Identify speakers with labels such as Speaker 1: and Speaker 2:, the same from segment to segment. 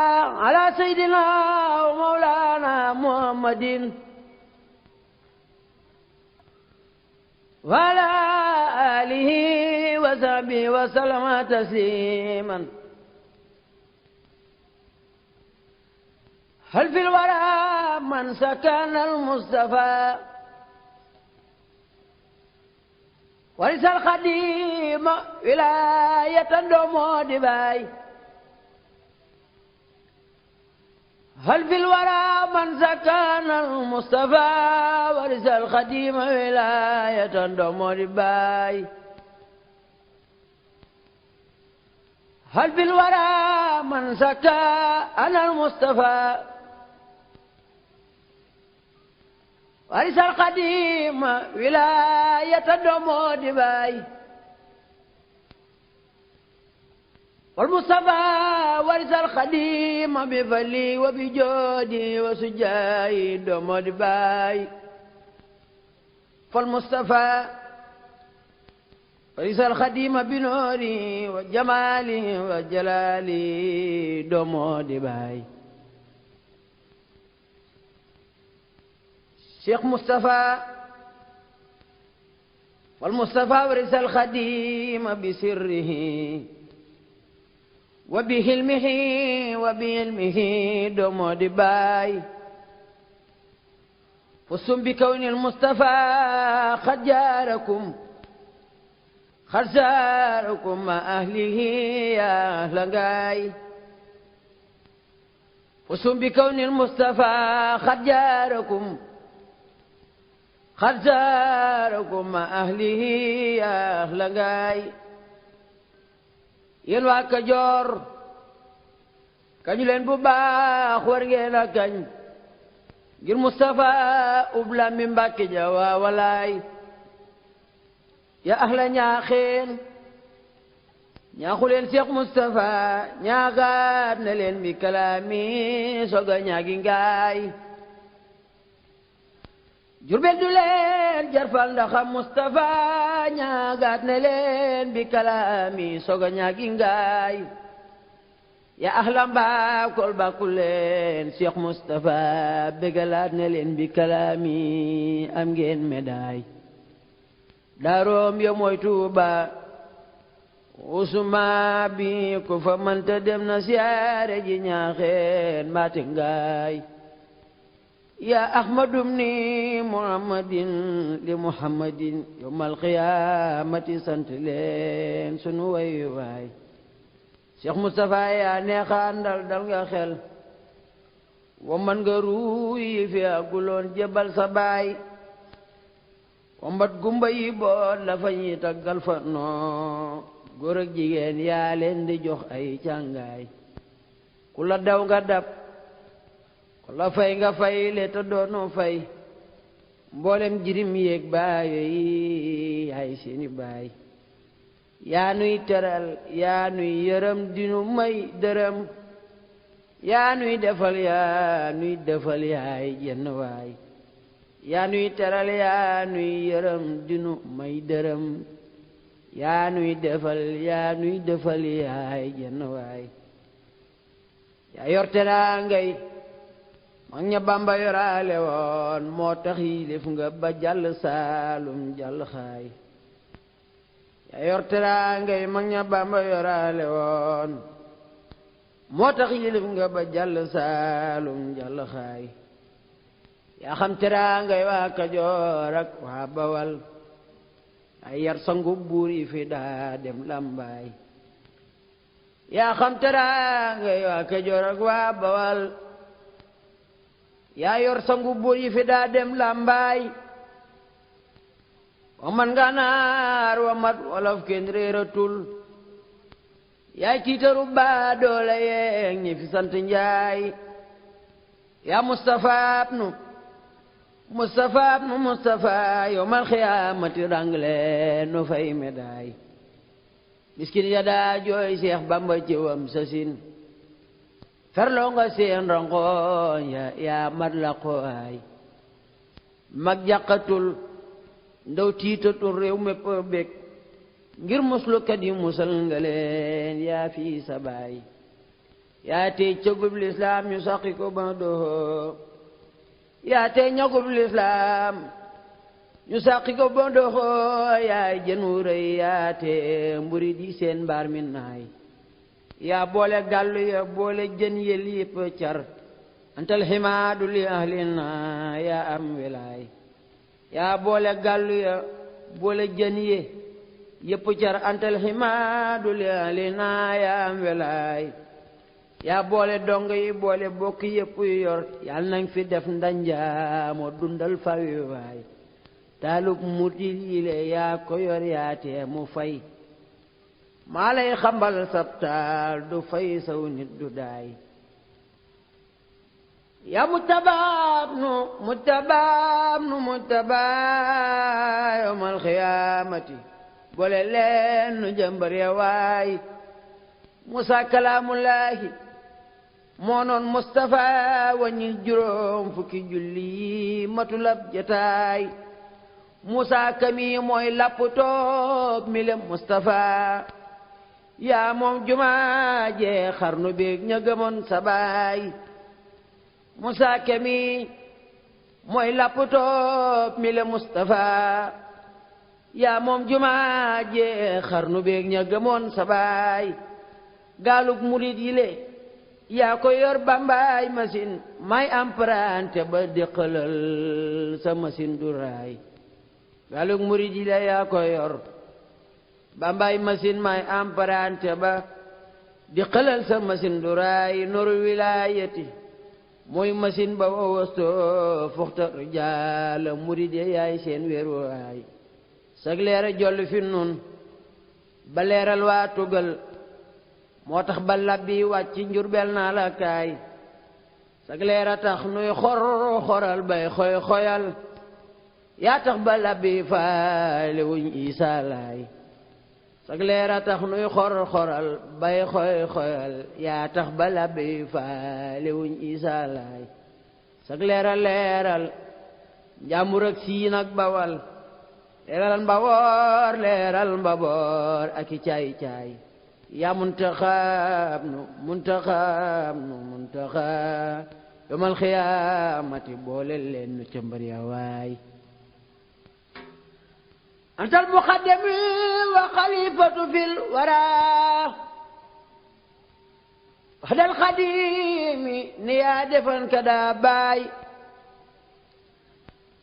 Speaker 1: على سيدنا ومولانا محمد وعلى آله وصحبه وسلم تسليما. هل في الورى من سكن المصطفى ورث القديم ولاية دوم دبي. هل في الورى من سكن المصطفى ورث القديم ولاية دوم دبي. هل في الورى من سكن المصطفى ورث القديم ولاية دوم دبي. والمصطفى ورث القديم بفلي وبجودي وسجاي دوم دبي. فالمصطفى ورث القديم بنوري وجمالي وجلالي دوم دبي. شيخ مصطفى والمصطفى ورث القديم بسره وبحلمه وبعلمه دوم دبي. فزتم بكون المصطفى قد جاركم قد زاركم مع أهله يا أهل غاي. فزتم بكون المصطفى قد جاركم قد زاركم مع أهله يا أهل غاي. yéen waa Kajoor kañu leen bu baax war ngeen a kañ ngir Mustafa ubla mi Mbàkke ja waa walaay. ya ahla ñaaxeen ñaaxu leen Seex Mustafa ñaagaat na leen bi kalaami soga ñaagi ngaay. Jurbel du leen jarfal ndaxam Mustafa ñaagaat na leen bi kalaami soga ñaagi ngaay. ya ahla Mbakol bàkku leen Seex Mustafa bégalaat na leen bi kalaami am ngeen médaille. daaroom yo mooy Tuuba usuma bi ku fa mënta dem na siyaare ji ñaaxeen mbaate ngaay. ya ahmadum ni muhammadin li muhammadin yawmal qiyaamati sant leen sunu way waay. Cheikh Moustapha yaa neexaandal dal nga xel wa man nga ruuyi fi aguloon jebal sa baay. wambat gumba yi boot la fa ñuy taggal fa noo góor ak jigéen yaa leen di jox ay càngaay. ku la daw nga dab ku la fay nga fay le te doonoo fay. mboolem jirim yéeg baayo yi yaay seeni baay. yaa nuy teral yaa nuy yërëm dinu may dërëm. yaa nuy defal yaay jenn waay. yaa nuy teral yaa nuy yërëm dinu may dërëm. yaa nuy defal yaay jenn waay. yaa yor teraangay mag ña Bamba yoraale woon moo tax yilif nga ba jàll Saalum jàll xaay. yaa yor teraangay mag ña Bamba yoraale woon moo tax yilif nga ba jàll Saalum jàll xaay. yaa xam teraangay waa Kajoor ak waa Bawal ay yar sangu buur yi fi daa dem Lambaay. yaa xam teraangay waa Kajoor ak waa Bawal yaa yor sangu buur yi fi daa dem Lambaay. wa man Gànnaar wa mat wolof kenn réeratul. yaay tiitaru baa doole yeeg ñi fi sant Njaay. yaa Mustafa abnu Mustafa yawmal xiyaamati rangle no fay médaille. miskin ya daa jooy Seex Bamba ci wam sasin ferloo nga seen rangoon yaa mat la qooy. mag jàqatul ndaw tiitatul réew mépp bég ngir muslukat yi musal nga leen yaa fi sa baay yaa tey cëgub lislaam ñu saqi ko ba doxoo yaa tey ñagub lislaam ñu saqi ko ba doxoo yaay jën wu rëy yaa tey mburi di seen mbaar mi naay yaa boole gàllu ya boole jën yel yépp car antal ximaadu li ahlina yaa am wilaay yaa boole gàllu ya boole jën ye yépp car antal ximaadu li ahlina yaa am wilaay yaa boole dong yi boole bokk yépp yor yal nang fi def ndanjaamoo dundal fawi waay taalub mutil yile yaa ko yor yaa tee mu fay maa lay xambal sabtaal du fay saw nit du daay yaa mujtabaa yawmal xiyaamati boole leen nu jëmbar ya waay Musa kalaamullaahi moo noon Mustafa waññil juróom fukki julli matulab jataay Musa kami mooy lapp toog mi lem Mustafa yaa moom jumaa jee xarnu beeg ña gëmoon sa baay Musa kami mooy lapp toog mi lem Mustafa yaa moom jumaa jee xarnu beeg ña gëmoon sa baay gaalug murid yi le yaa ko yor bambaay machine may emprunté ba déqalal sa machine du raay gaalug murid yi le yaa ko yor bambaay machine may emprunté ba déqalal sa machine du raay noru wilaayati mooy machine ba wawasto fuxta rijaal murid yi yaay seen weeru waay sag leera jolli fi nun ba leeral waa tugal moo tax ba labbi wàcc Njurbel naa la kaay sag leera tax nuy xoral bay xoyal yaa tax ba labbi faale wuñ Isaa Laay sag leera tax nuy xoral bay xoyal yaa tax ba labbi faale wuñ Isaa Laay sag leera leeral Njàmbur ak Siin ak Bawal leeral Mbaboor ak i caay yaa muntaxab nu yomal xiyaamati boole leen nu cëmbar ya waay antal muqaddami wa xalifatu fil waraa waxdal xadimi ni yaa defan ka daa baay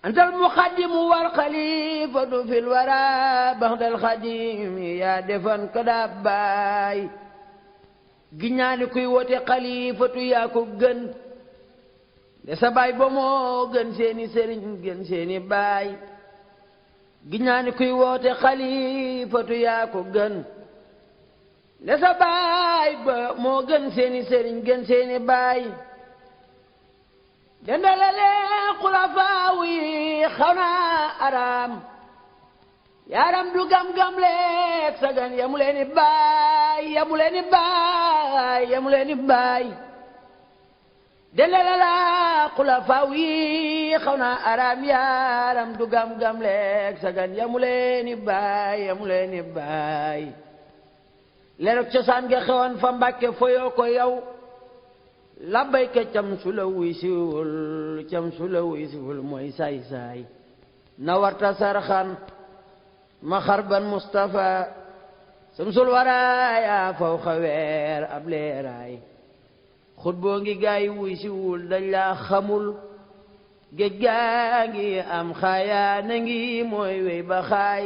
Speaker 1: antal muqaddimu wal xalifatu fil wara baxdal xadimi yaa defan ko daa baay giñaani kuy wote xalifatu yaa ko gën de sa baay ba moo gën seeni sëriñ gën seeni baay giñaani kuy wote xalifatu yaa ko gën de sa baay ba moo gën seeni sëriñ gën seeni baay dendalale xulafaaw yi xaw naa araam yaaram du gam-gam leeg sagan yamu leeni baay dendalale xulafaaw yi xaw naa araam yaaram du gam-gam leeg sagan yamu leeni baay leerog cosaan nga xewoon fa Mbàkke foyoo ko yow labbayka cam su la wuy siwul mooy saay na warta sarxan ma xarban Mustafa samsul waraaya faw xaweer ab leeraay xutboo ngi gaay wuy siwul dañ la xamul géej gaa ngi am xaayaa na ngi mooy wey ba xaay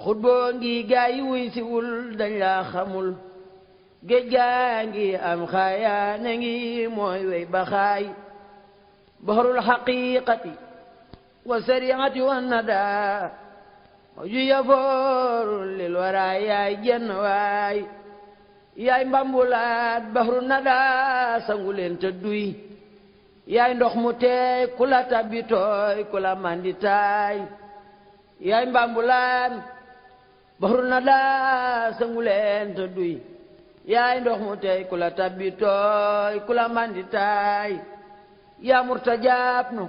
Speaker 1: xutboo ngi gaay wuy siwul dañ la xamul géej gaa ngi am xaayaa na ngi mooy wey ba xaay bahrul xaqiiqati wa sariati wa nada ma ju yafooru lil waraay yaay jenn waay yaay mbambulaat bahru nada sangu leen te duy yaay ndox mu teey ku la tabbi tooy ku la manditaay yaay mbambulaat bahru nada sangu leen te duy yaay ndox mu tey ku la tabbi tooy ku la manditaay yaa murtajaab nu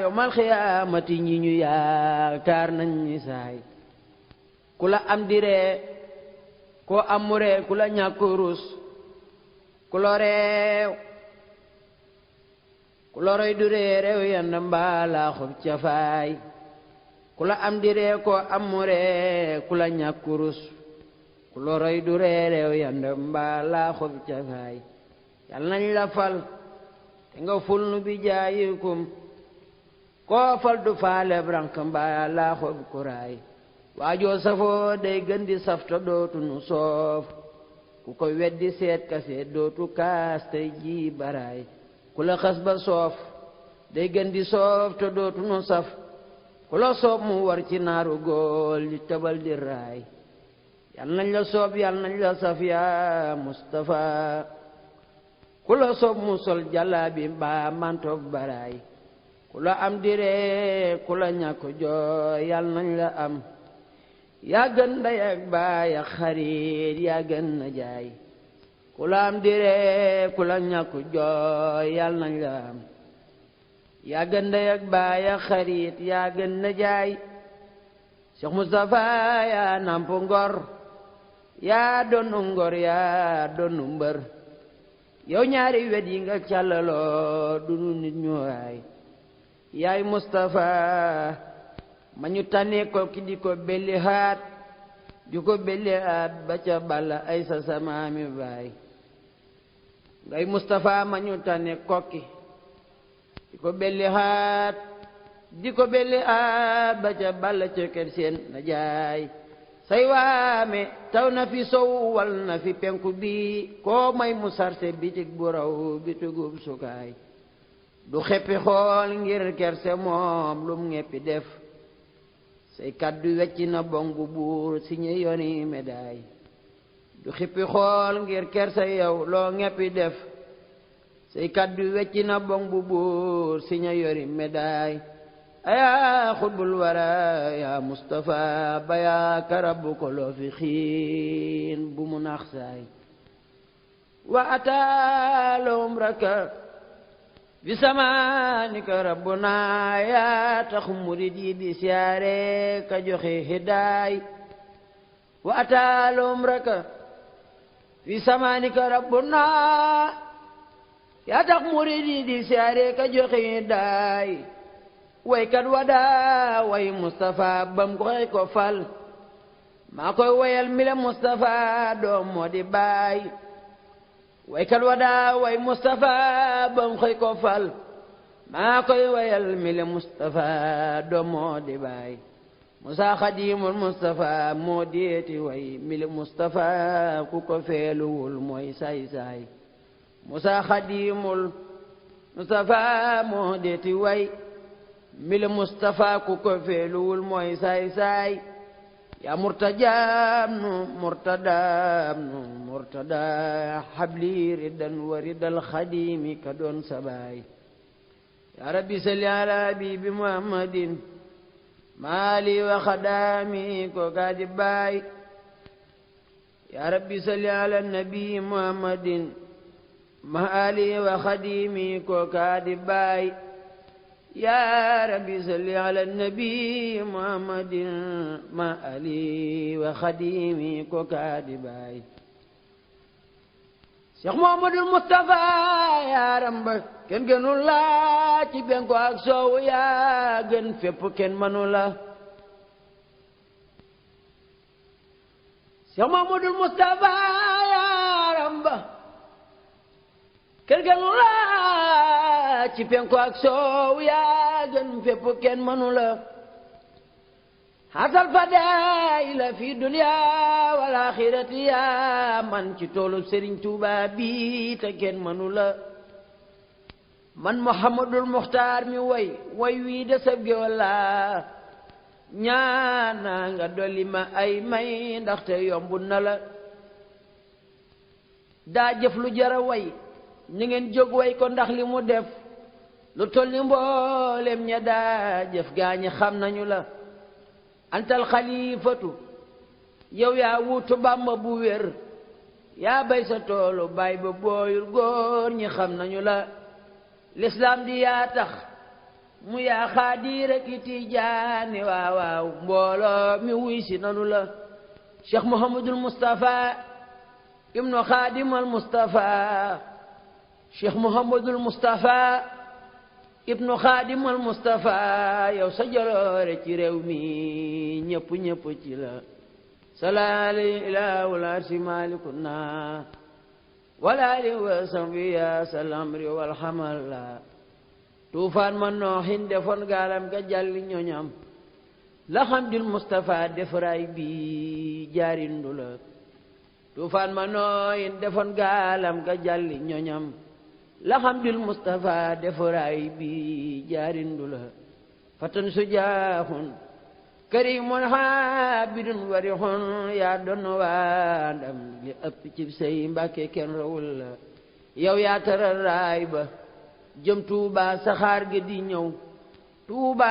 Speaker 1: yawmal xiyaamati ñi ñu yaakaar nañ ni saay ku la am diree ku ko amure ku la ñàkk rus ku lo reew ku lo roy du reew yand mbaala xob cafaay ku la am di ree ko amure ku la ñàkk rus ku lo roy du reew yand mbaala xob cafaay yal nañ la fal te nga ful nu bi jaayikum koo fal du faale brank mbaala xob kuraay waajoo safoo day gën di safta dootu nu soof ku ko weddi seet ka seet dootu kaas tey ji baraay ku la xas ba soof day gën di soof te dootu nu saf ku la soob mu war ci naaru góol di tëbal di raay yal nañ la soob yal nañ la saf yaa Mustafa ku la soob mu sol jàllaabi mbaa mantoog baraay ku la am diree ku la ñàkk jooy yal nañ la am yaa gën ndey ak baay ak xarit yaa gën na jaay ku la am diree ku la ñàkk jooy yal nañ la am yaa gën ndey ak baay ak xarit yaa gën na jaay Cheikh Moustapha yaa namp ngor yaa doonu ngor yaa doonu mbër yow ñaari wet yi nga càllaloo du nu nit ñu waay yaay Moustapha ma ñu tànnee ko ki di ko belli haat di ko belli haat ba ca balla ay sa samaami baay ngay Moustapha ma ñu tànnee kokki di ko belli haat di ko belli haat ba ca balla ca kër seen na jaay say waame taw na fi sow wal na fi penku bi koo may mu sarse bitig bu raw bitugub sukaay du xeppi xool ngir kerse moom lum ngeppi def say kaddu wecci na bong bu buur si ñe yoni médaay du xippi xool ngir kerse yow loo ngeppi def say kaddu wecci na bong bu buur si ñe yori médaay ayaa xutbul wara yaa Mustafa bayaa karabu ko loo fi xiin bu mu nax saay wa ataalum raka bi samaanika rabbuna yaa tax murid yi di siyaare ka joxe hidaay wa ataalum raka bi samaanika rabbuna yaa tax murid yi di siyaare ka joxe hidaay waykat wadaa way Mustafa bam koy ko fal maa koy wayal mile Mustafa doom moo di baay waykat wadaa way Mustafa bam koy ko fal maa koy wayal mile Mustafa doom moo di baay Musa Xadimul Mustafa moo deeti way mile Mustafa ku ko feeluwul mooy saay saay Musa Xadimul Mustafa moo deeti way mile Mustafa ku ko feeluwul mooy saay saay yaa murtajaam nu murtadaam nu murtada habli ridan wa ridal xadimi ka doon sabaay yaa rabbi salli ala habibi muhammadin maali wa xadaami ko kaadi baay yaa rabbi salli ala nabi muhammadin maali wa xadimi ko kaadi baay yaa rabbi salli ala nabi muhammadin ma ali wa xadimi ko kaadi baay Cheikh Muhammadul Mustafa yaaram ba kenn gënu la ci benko ak soowu yaa gën fépp kenn mënu la Cheikh Muhammadul Mustafa yaaram ba kenn gënu la ci penku ak soow yaa gën fépp kenn mënu la hasal fadaila fi dunya wal axirati yaa man ci toolu Serigne Touba bi te kenn mënu la man Muhammadul Muxtaar mi way wii de sab gi walla ñaana nga dolli ma ay may ndaxte yombu na la daa jëf lu jara way ni ngeen jóg way ko ndax li mu def lu toll ni mboolem ña daa jëf gaañi xam nañu la antal xalifatu yow yaa wuutu Bàmba bu wér yaa bay sa toolu bay ba booyul góor ñi xam nañu la lislaam di yaa tax mu yaa xaadir ak Tijaani waaw waaw mbooloo mi wuy si nanu la Cheikh Mouhamadul Moustapha ibnu Xaadimal Moustapha Cheikh Mouhamadul Moustapha ibnu Xaadimal Moustapha yow sa jaloore ci réew mi ñëpp ñëpp ci la salaali ilaa wala si malikuna wala li wa sambi ya salamri wal xamala tuufaan ma nooxin defoon gaalam ga jàlli ñoñam la xamdil Moustapha defaraay bi jaarindu la tuufaan ma nooxin defoon gaalam ga jàlli ñoñam la xamdil Moustapha defaraay bi jaarindu la fatan sujaaxun karimun xaabidun warixun yaa doon waa ndam li ëpp ci say Mbàkke kenn rawul la yow yaa taral raay ba jëm Tuuba saxaar ga di ñëw Tuuba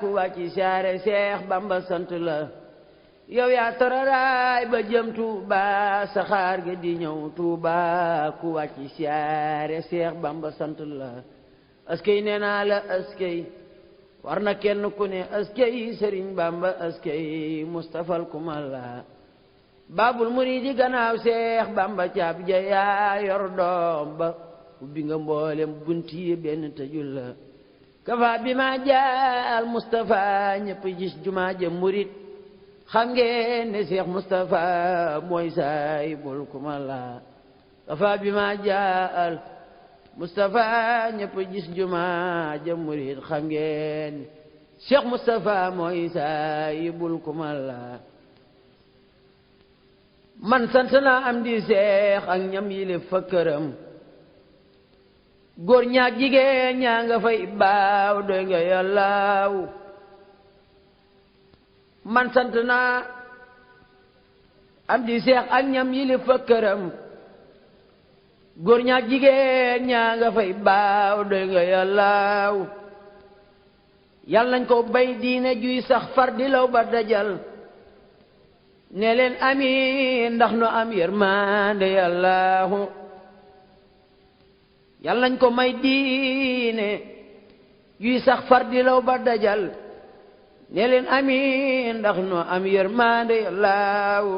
Speaker 1: ku wàcci siyaare Seex Bamba sant la yow yaa taral raay ba jëm Tuuba saxaar ga di ñëw Tuuba ku wàcci siyaare Seex Bamba sant la askay nee naa la askay war na kenn ku ne askay Sëriñ Bamba askay Mustafal Kumala Babul Muridi gannaaw Seex Bamba caab ja yaa yor doom ba ubbi nga mboolem bunti yi benn tëjul la kafa bi ma jaal Mustafa ñëpp gis jumaa ja murit xam ngeen ne Seex Mustafa mooy saahibul Kumala kafa bi ma jaal Mustafa ñëpp gis jumaa ja murit xam ngeen Cheikh Mustafa mooy saahibul Kumala man sant naa am di Seex ak ñam yile fa këram góor ñaak jigéen ñaa nga fay baaw doy nga yàllaaw man sant naa am di Seex ak ñam yile fa këram góor ñaak jigéen ñaa nga fay baaw doy nga yàllaaw yal nañ ko bay diine juy sax far di law ba dajal ne leen amiin ndax nu am yërmande yàllaahu yal nañ ko may diine juy sax far di law ba dajal ne leen amiin ndax nu am yërmande yàllaahu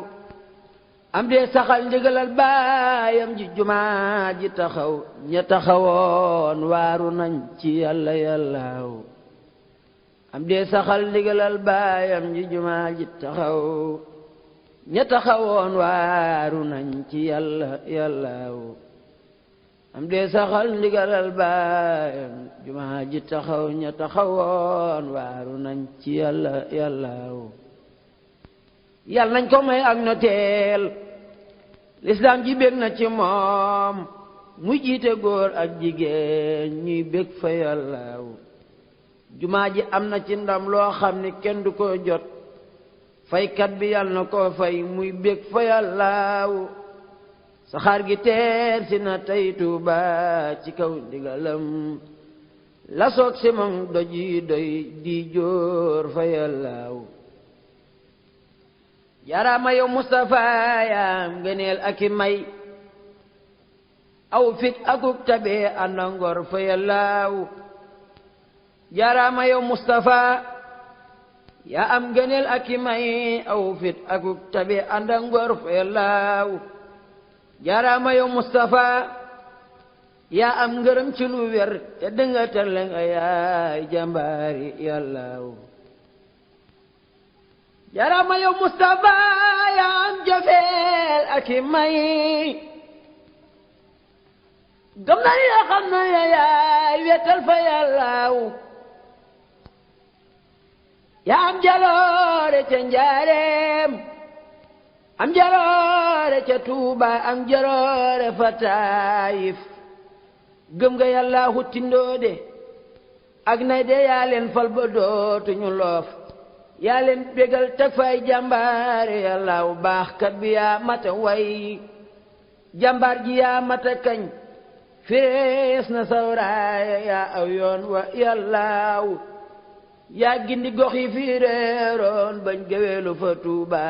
Speaker 1: am dee saxal ndigalal baayam ji jumaa ji taxaw ña taxawoon waaru nañ ci yàlla yàllaaw am dee saxal ndigalal baayam ji jumaa ji taxaw ña taxawoon waaru nañ ci yàlla yàllaaw am dee saxal ndigalal baayam jumaa ji taxaw ña taxawoon waaru nañ ci yàlla yàllaaw yàlla nañ ko may ak noteel lislaam ji bég na ci moom muy jiite góor ak jigéen ñuy bég fa yàllaaw jumaa ji am na ci ndam loo xam ni kenn du ko jot faykat bi yàlla na ko fay muy bég fa yàllaaw saxaar gi teer si na tey Tuuba ci kaw ndigalam la soog si moom doj yi doy di jóor fa yàllaaw jaaraama yow Mustafa yaam ngëneel ak i may aw fit akuk tabe ànd ngor fa yàllaaw jaaraama yow Mustafa yaa am ngëneel ak i may aw fit akuk tabe ànd ngor fa yàllaaw jaaraama yow Mustafa yaa am ngërëm ci lu wér te dënga tëlle nga yaay jàmbaari yàllaaw jaaraama yow Mustafa yaa am jafeel ak i may gëm na ya xam na yaay wetal fa yàllaaw yaa am jaloore ca njaareem am jaloore ca Tuuba am jaloore fa Taayif gëm nga yàllaahu tindoode ak nay de yaa leen fal ba dootuñu loof yaa leen bégal teg fay jàmbaare yàllaaw baaxkat bi yaa mata way jàmbaar ji yaa mata kañ firees na sawraaya yaa aw yoon wa yàllaaw yaa gindi gox yi fi réeroon bañ géweelu fa Tuuba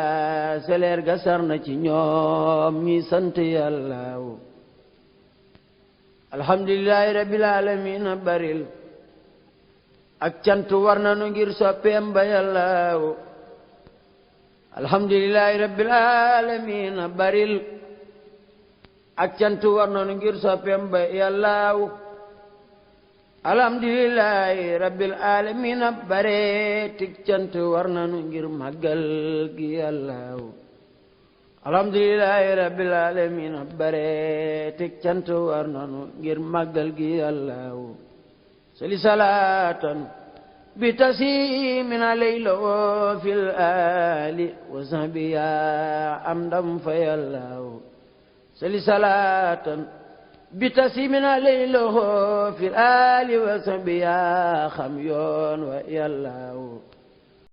Speaker 1: seleer ga sar na ci ñoom ñi sant yàllaaw alhamdulillahi rabbil alamin baril ak cant war nanu ngir soppeem ba yàllaaw alhamdulillahi rabbil alamin baril ak cant war noonu ngir soppeem ba yàllaaw alhamdulillahi rabbil alamin bare tik cant war noonu ngir màggal gi yàllaaw alhamdulillahi rabbil alamin bare tik cant war noonu ngir màggal gi yàllaaw sali salatan bi tasimin alayla fil ali wa sahbi ya am ndam fa yàllaaw sali salatan bi tasimin alayla fil ali wa sahbi ya xam yoon wa yàllaaw